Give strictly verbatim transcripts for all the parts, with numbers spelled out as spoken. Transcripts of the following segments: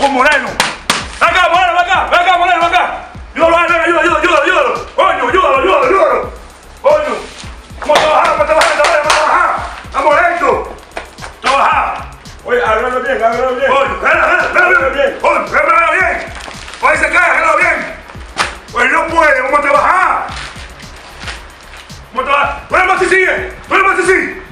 Moreno. Venga, Moreno, venga, venga, Moreno, venga. Yolo, yolo, yolo, yolo, yolo. Coño, yolo, yolo, yolo. Coño. Vamos a trabajar, vamos a trabajar, vamos a trabajar. Vamos lento. Trabajar. Oye, agárralo bien, agárralo bien. Coño, agárralo bien, agárralo bien. Coño, agárralo bien. Oye, se cae, agárralo bien. Oye, no puede, vamos a trabajar. Vamos a trabajar. Ponle más así, eh. Ponle más así.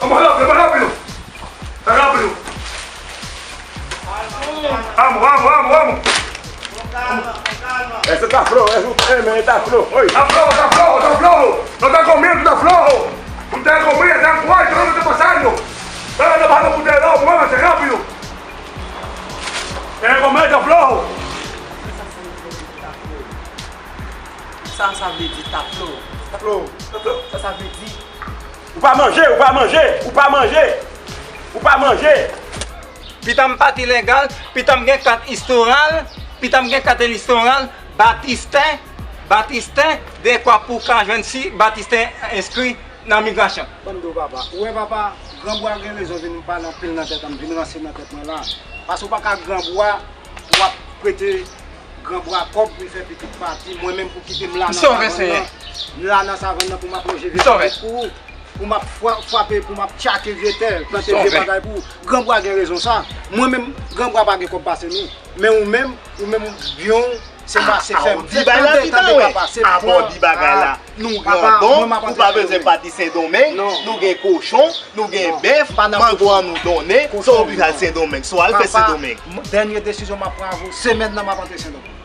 Vamos rápido, más rápido. Está rápido. Vamos, vamos, vamos, vamos. Ese está flojo, es un M, está flojo. Oye. Está flojo, está flojo, está flojo. No está comiendo, está flojo. Tú estás comiendo, estás cuarto, ¿qué está pasando? Está bajando por debajo, muévase rápido. Tienes que comer, está flojo. Sa, sa vle di tap lo. Tap lo. Sa, sa vle di. Ou pa manje, ou pa manje, ou pa manje. Ou pa manje. Pitan m pa t ilegal, pitan m gen kat istoral, pitan m gen kat istoral, Batisten, Batisten, dekwa pou w ka jwenn si Batisten enskri nan migrasyon. Ban m di w, papa. Ou wè, papa, Granbwa gen rezon vin pale anpil nan tèt an m, vin ranse nan tèt mwen la. Paske w pa ka Granbwa, w ap prete Granbwa kòb pou l fè pitit pati. Mwen menm pou kite m la nan savann nan. M la nan savann nan pou m ap lonje vye pitit pou ou. Pou m ap fra-, frape, pou m ap tchake vye tè, plante vye bagay pou ou. Granbwa gen rezon sa. Mwen menm, Granbwa pa gen kòb pase nou. Men ou menm, ou menm, byen w, se pase fè m. Di bagay la, pitan, wi. Apa w di bagay la. Nou grandon, ou pa bezwen pati Sendomeng, nou gen kochon, nou gen bèf, mango an nou donnen, sa w oblije al Sendomeng, sa w al fè Sendomeng. Dènye desizyon m ap pran avè w, semèn nan m ap antre Sendomeng.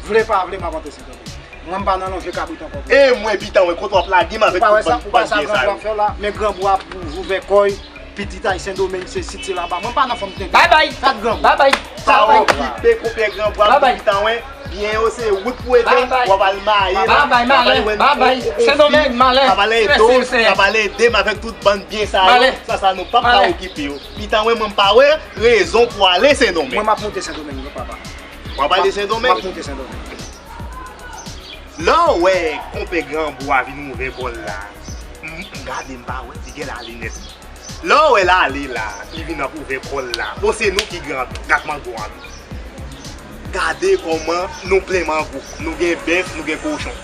Vle pa vle, m ap antre Sendomeng. Mwen, m pa nan lonje kabrit ankò. E mwen, pitan, mwen, kote w ap lage m avèk tout bann, bann byen sa yo. Ou pa wè sa Granbwa ap fè la, men Granbwa ap ouvè kò l. Pitit Ayisyen Sendomeng se sit se laba. Mwen pa nan fanm tenten. Babay! Fèt granmoun. Babay! Sa w okipe konpè Granbwa pitan wen. Byen yo se wout pou ede w. W ap al maye. Babay, malen, babay. Sendomeng, malen. K ap al ede w, k ap al ede m avèk tout bann byen sa yo. Sa, sa nou p ap ka okipe yo. Pitan wen, mwen m pa wè rezon pou ale Sendomeng. Mwen m ap monte Sendomeng, non, papa. W ap ale Sendomeng? M ap monte Sendomeng. Lè w wè konpè Granbwa vin ouvè kò l la, m, m gade m pa wè, li genlè ale nèt. Lè w wè l ale la, li vin ap ouvè kò l la. Bon, se nou ki grandon, gad mango an nou. Gade kòman nou plen mango. Nou gen bèf, nou gen kochon.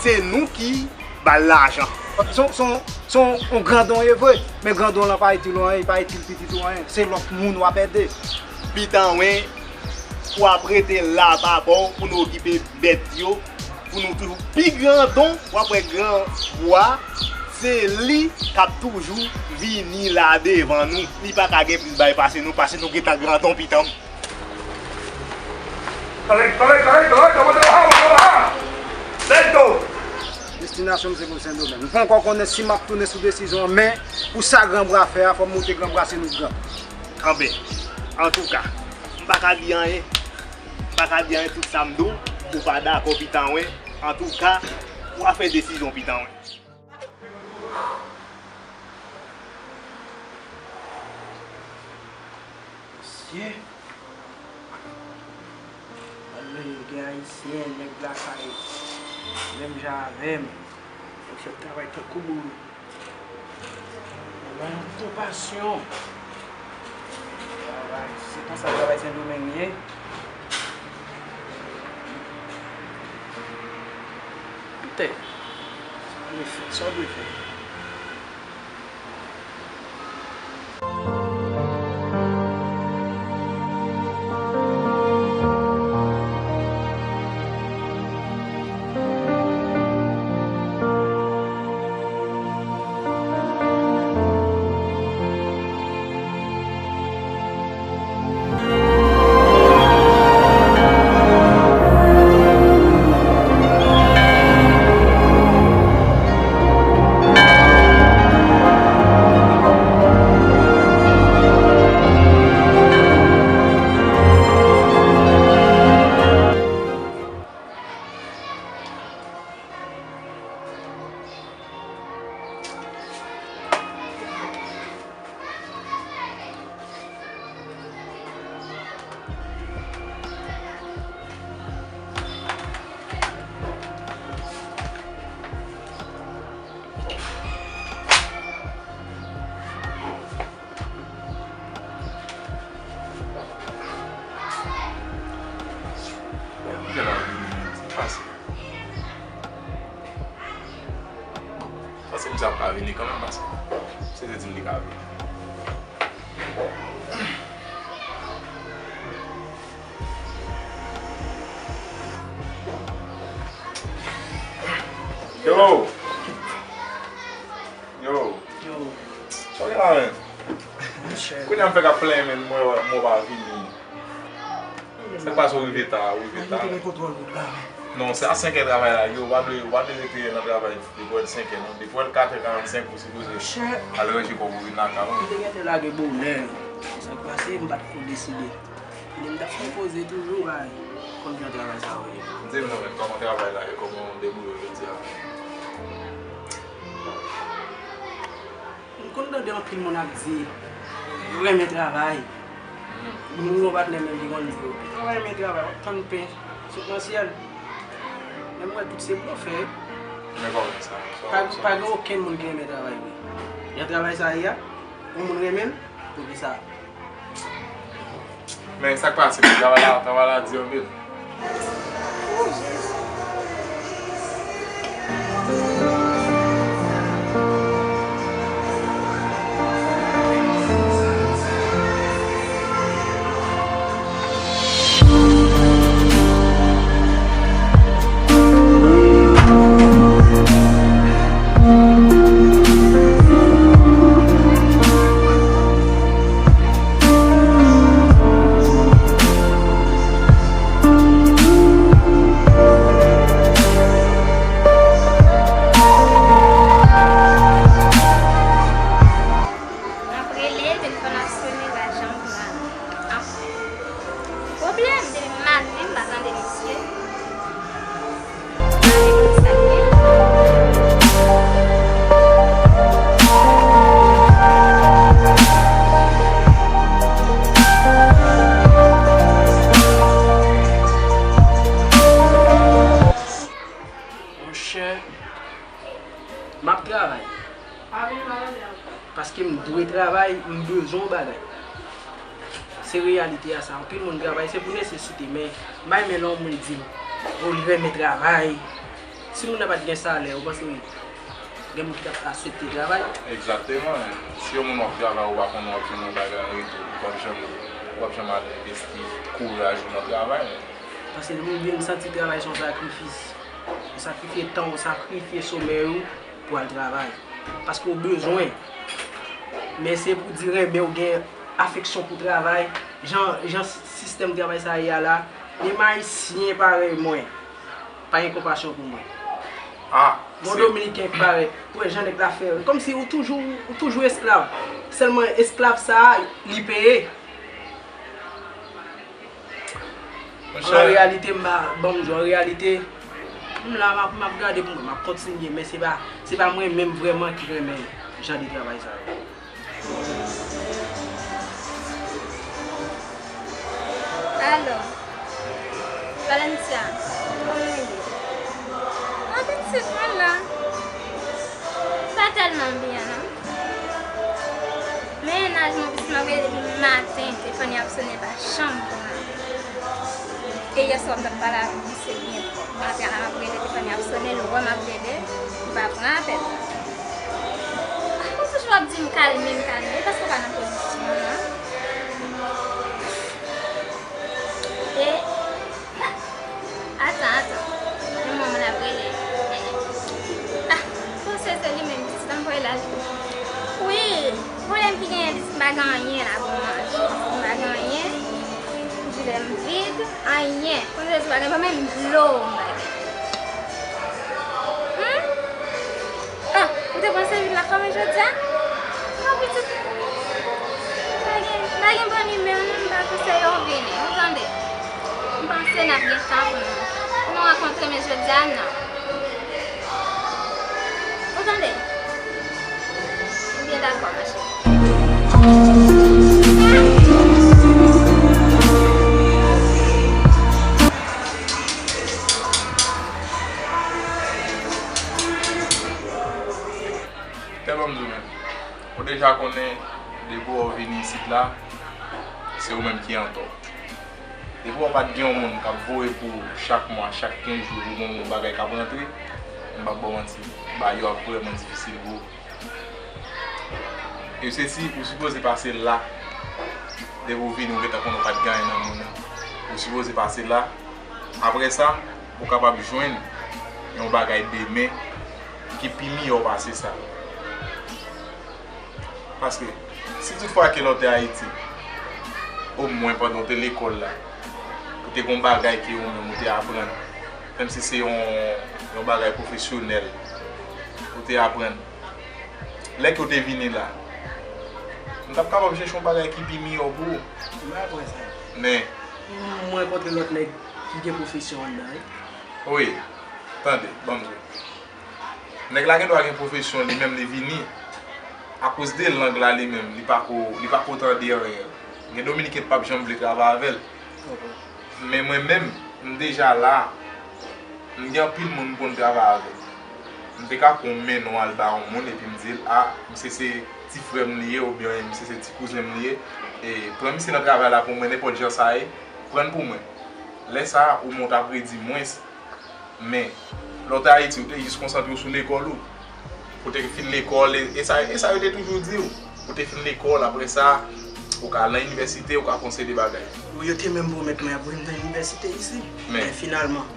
Se nou ki ba l lajan. Se, se, se yon grandon ye vre, men grandon lan pa itil ou anyen, li pa itil pitit ou anyen. Se lòt moun w ap ede. Pitan wen, w ap rete la papa w pou nou okipe bèt yo, pou nou toujou pi grandon, w ap wè Granbwa, se li k ap toujou vini la devan nou. Li pa ka gen plis bay pase nou, pase nou gentan grandon pitan m. Talento, talento, talento, vamos a trabajar, vamos a trabajar. Lento. Destinasyon m se pou Sendomeng. M poko konnen si m ap tounen sou desizyon an, men pou sa Granbwa fè a, fò m montre Granbwa se nou k grandon. Kanpe. Antouka, m pa ka di anyen. M pa ka di anyen, tout sa m di w, ou pa dakò pitan wen. Antouka, w a fè desizyon pitan wen. Mesye. Alò, gen Ayisyen, nèg lakay, menm jan avè m. Nèg fè travay tankou boul. Travay an konpasyon. Travay, se konsa travay Sendomeng ye. Koute, sa w dwe fè, sa w dwe fè. L ap ka vini kanmenm, paske misye te di m li ka vini. Yo! Yo! Yo! Sa w gen la, menm? Monchè. Kounye a m fèk ap plenyen, menm mwen, mwen pa vini. Sa k pase, w rive ta, w rive ta. Mwen te gen kontwòl wout la, men. Non, se a senk è travay la, yo, w pa dwe, w pa dwe rete nan travay depi w wè l senk è, non. Depi w wè l kat è karannsenk, ou sipoze al ranje kò w pou vin lakay ou. Mwen te gentan lage bonè. Sa k pase, m pa t ko deside. Men m t ap fè poze toujou, bay. Konn jan travay sa yo ye. M te vin wè kòman travay la ye, kòman w debouye w jodi a. M konn tande anpil moun ap di, yo renmen travay. Moun yo pa t renmen, li konn di yo, ou pa renmen travay, w ap tann pen sot nan syèl. Men m wè tout se blofè. Men kòman sa? Pa, pa gen okenn moun ki renmen travay vre. Jan travay sa ye a, yon moun renmen l, poukisa? Men sa k pase, travay la, travay la di anpil. M ap rele, telefòn ap sone, pa janm pran. Anfen, pwoblèm, depi maten m pa tande misye. Monchè, m ap travay. Paske m dwe travay, m bezwen yon bagay. Se reyalite a sa. Anpil moun travay, se pou nesesite, men m pa renmen lè yon moun di m, o, li renmen travay. Si moun nan pa t gen salè, ou panse gen moun ki t ap aksepte travay? Egzakteman. Si yon moun w ap travay, ou pa konnen w ap jwenn yon bagay an retou, ou p ap janm, ou p ap janm al envesti kouraj ou nan travay. Paske moun vin santi travay se yon sakrifis. Ou sakrifye tan, ou sakrifye somèy ou pou al travay. Paske w bezwen. Men se pou di renmen, ou gen afeksyon pou travay. Jan, jan sistèm travay sa ye a la, menm Ayisyen parèy mwen pa gen konpasyon pou mwen. Ah, gon Dominiken k parèt, pou wè jan nèg la fè. Kòmsi ou toujou, ou toujou esklav. Sèlman esklav sa a, li peye. An reyalite, m pa, ban m di w, an reyalite, m la, m ap, m ap gade pou mwen, m ap kontinye, men se pa, se pa mwen menm vrèman ki renmen jan de travay sa yo. Alo, Valencia, kòman w ye? Mwen pitit, mwen la. Pa tèlman byen, non. Mennaj mwen pitit m ap rele depi maten, telefòn li ap sone, pa janm pran. E yè swa m t ap pale avèk misye byen twòp. Maten an m ap rele, telefòn li ap sone, l wè m ap rele, li pa pran apèl. Ou toujou ap di m kalme, m kalme, e paske w pa nan pozisyon an. E Atan, atan. Yon moun ap rele. Ah, panse se li menm, pitit an voye la. Wi, pwoblèm ki genyen, pitit m pa gen anyen la pou manje. M pa gen anyen. Jilè m vid, anyen. Panse se pa gen, pa menm dlo m pa gen. Hmm? Ah, ou te panse vil la fèmen jodi a? Non, pitit. Pa gen, pa gen bon imè, non, m pa panse yo vini. Ou tande? M panse n ap gen tan pou nou, pou nou rankontre, men jodi a, non. Ou tande? Ebyen, dakò, ma chérie. Tèlman m di w menm. Ou deja konnen, depi w vini isit la, se ou menm ki antò. Depi w pa t gen yon moun k ap voye pou ou chak mwa, chak kenz jou, pou gon bagay k ap rantre, M p ap ba w manti, bagay yo ap vrèman difisil pou ou. E se si ou sipoze pase la, depi w vini, ou gentan konnen ou pa t gen anyen nan men w. Ou sipoze pase la. Apre sa, ou kapab jwenn yon bagay demen ki pi miyò pase sa. Paske, si toutfwa ke lè w te Ayiti, omwen pandan w te lekòl la, ou te gen yon bagay ke ou menm ou te aprann, menm si se yon, yon bagay pwofesyonèl, ou te aprann, lè ke w te vini la, m t ap kapab chèche yon bagay ki pi miyò pou ou. Mwen aprann sa. Men, mwen kontre lòt nèg ki gen pwofesyon anndan, wi. Wi, tande, ban m di w. Nèg la gen dwa gen pwofesyon li menm, li vini akoz de lang la li menm, li pa ko, li pa ko tande anyen. Gen dominiken p ap janm vle travay avè l. Men mwen menm, m deja la, m gen anpil moun m konn travay avè l. M te ka pran men non al ba yon moun epi m di l, a, misye se ti frè m li ye oubyen misye se ti kouzen m li ye. E pran misye nan travay la pou mwen, nenpòt jan sa ye, pran l pou mwen. Lè sa a, ou menm w t ap redi mwens. Men, lè w te Ayiti, ou te jis konsantre w sou lekòl ou. Ou te fin lekòl, e, e sa, e sa yo te toujou di w. Ou te fin lekòl, apre sa, ou ka al nan inivèsite, ou ka fè yon seri de bagay. Wi, yo te menm pwomèt mwen y ap voye m nan inivèsite isi. Men, men finalman,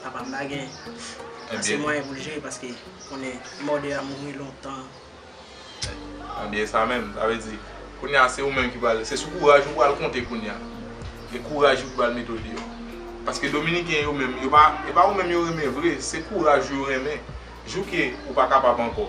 papa m pa gen ase mwayen pou l jere paske konnen mòde a mouri lontan. Ebyen, sa menm, sa vle di, kounye a se ou menm ki pral, se sou kouraj ou pral konte kounye a. E kouraj ou ki pral mete w deyò. Paske dominiken yo menm, yo pa, e pa ou menm yo renmen vre, se kouraj ou yo renmen. Jou ke ou pa kapab ankò,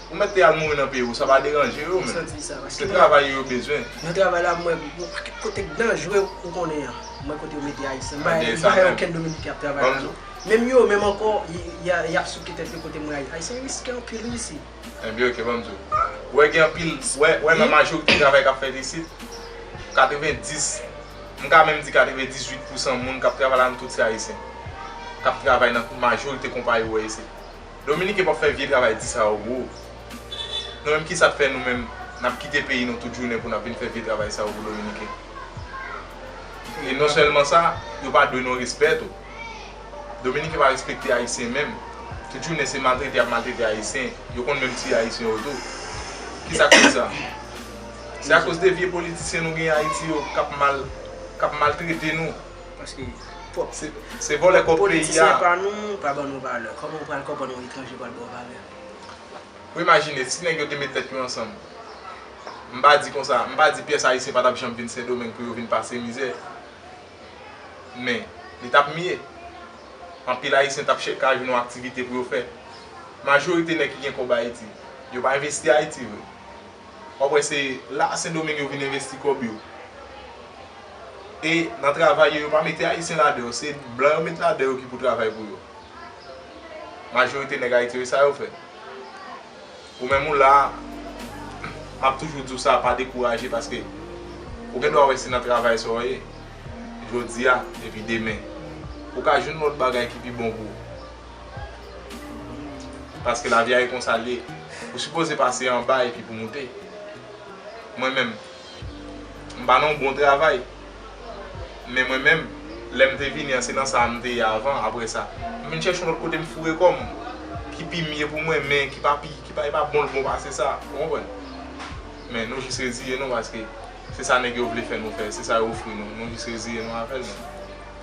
ou mèt te al mouri nan peyi w, sa pa deranje yo menm. Se travay yo bezwen. Nan travay la, m wè yon pakèt kote k danjre ou konnen an. M wè kote yo mete Ayisyen. M pa, m pa wè okenn dominiken ap travay la non. Menm yo, menm ankò, y, y, y ap souke tèt yo kote m wè Ayisyen riske anpil wi isi. Ebyen, oke, ban m di w. Ou wè gen anpil, ou wè, ou wè nan majorite travay k ap fèt isit, katrevenndis, m ka menm di katrevendizuit pousan moun k ap travay la, nou tout se Ayisyen. K ap travay nan majorite konpayi ou wè isit. Dominiken p ap fè vye travay di sa yo pou ou. Nou menm, kisa k fè nou menm, n ap kite peyi nou tout jounen pou n ap vin fè vye travay sa yo pou dominiken? E non sèlman sa, yo pa dwe nou respè tou. Dominiken pa respekte Ayisyen menm. Tout jounen se maltrete y ap maltrete Ayisyen. Yo konn menm tiye Ayisyen yo tou. Kisa k fè sa? Se akoz de vye politisyen nou gen Ayiti yo k ap mal, k ap maltrete nou. Paske pwòp, se, se vòlè kòb peyi a. Politisyen pa nou pa ban nou valè. Kòman w pral konprann yon etranje pral ba w valè? Ou imajine, si nèg yo te met tèt yo ansanm, m pa di konsa, m pa di pyès Ayisyen pa t ap janm vin Sendomeng pou yo vin pase mizè. Men, li t ap mye. Anpil Ayisyen t ap chè-, ka jwenn yon aktivite pou yo fè. Majorite nèg ki gen kòb Ayiti, yo pa envesti Ayiti vre. W ap wè se la Sendomeng yo vin envesti kòb yo. E nan travay yo, yo pa mete Ayisyen ladan yo, se blan yo met ladan yo ki pou travay pou yo. Majorite nèg Ayiti yo, e sa yo fè. Ou menm ou la, m ap toujou di w sa, pa dekouraje, paske ou gen dwa wè se nan travay sa w ye, jodi a, epi demen, ou ka jwenn lòt bagay ki pi bon pou ou. Paske lavi a e konsa l ye. Ou sipoze pase anba epi pou moute. Mwen menm, m pa nan yon bon travay. Men mwen menm, lè m te vini an, se nan sa a m te ye avan, apre sa. M vin chèche yon lòt kote m foure kò m, ki pi mye pou mwen, men ki pa pi, ki pa, e pa bon l bon pase sa, ou konprann? Men nou jis reziye nou, paske se sa nèg yo vle fè nou fè, se sa yo ofri nou, nou jis reziye nou avè l, men.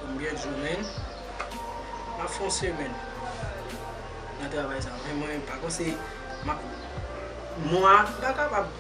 Pou m byen di w, men, m ap fè yon semèn nan travay sa, men mwen, pa konse, m ap, mwa, m pa kapab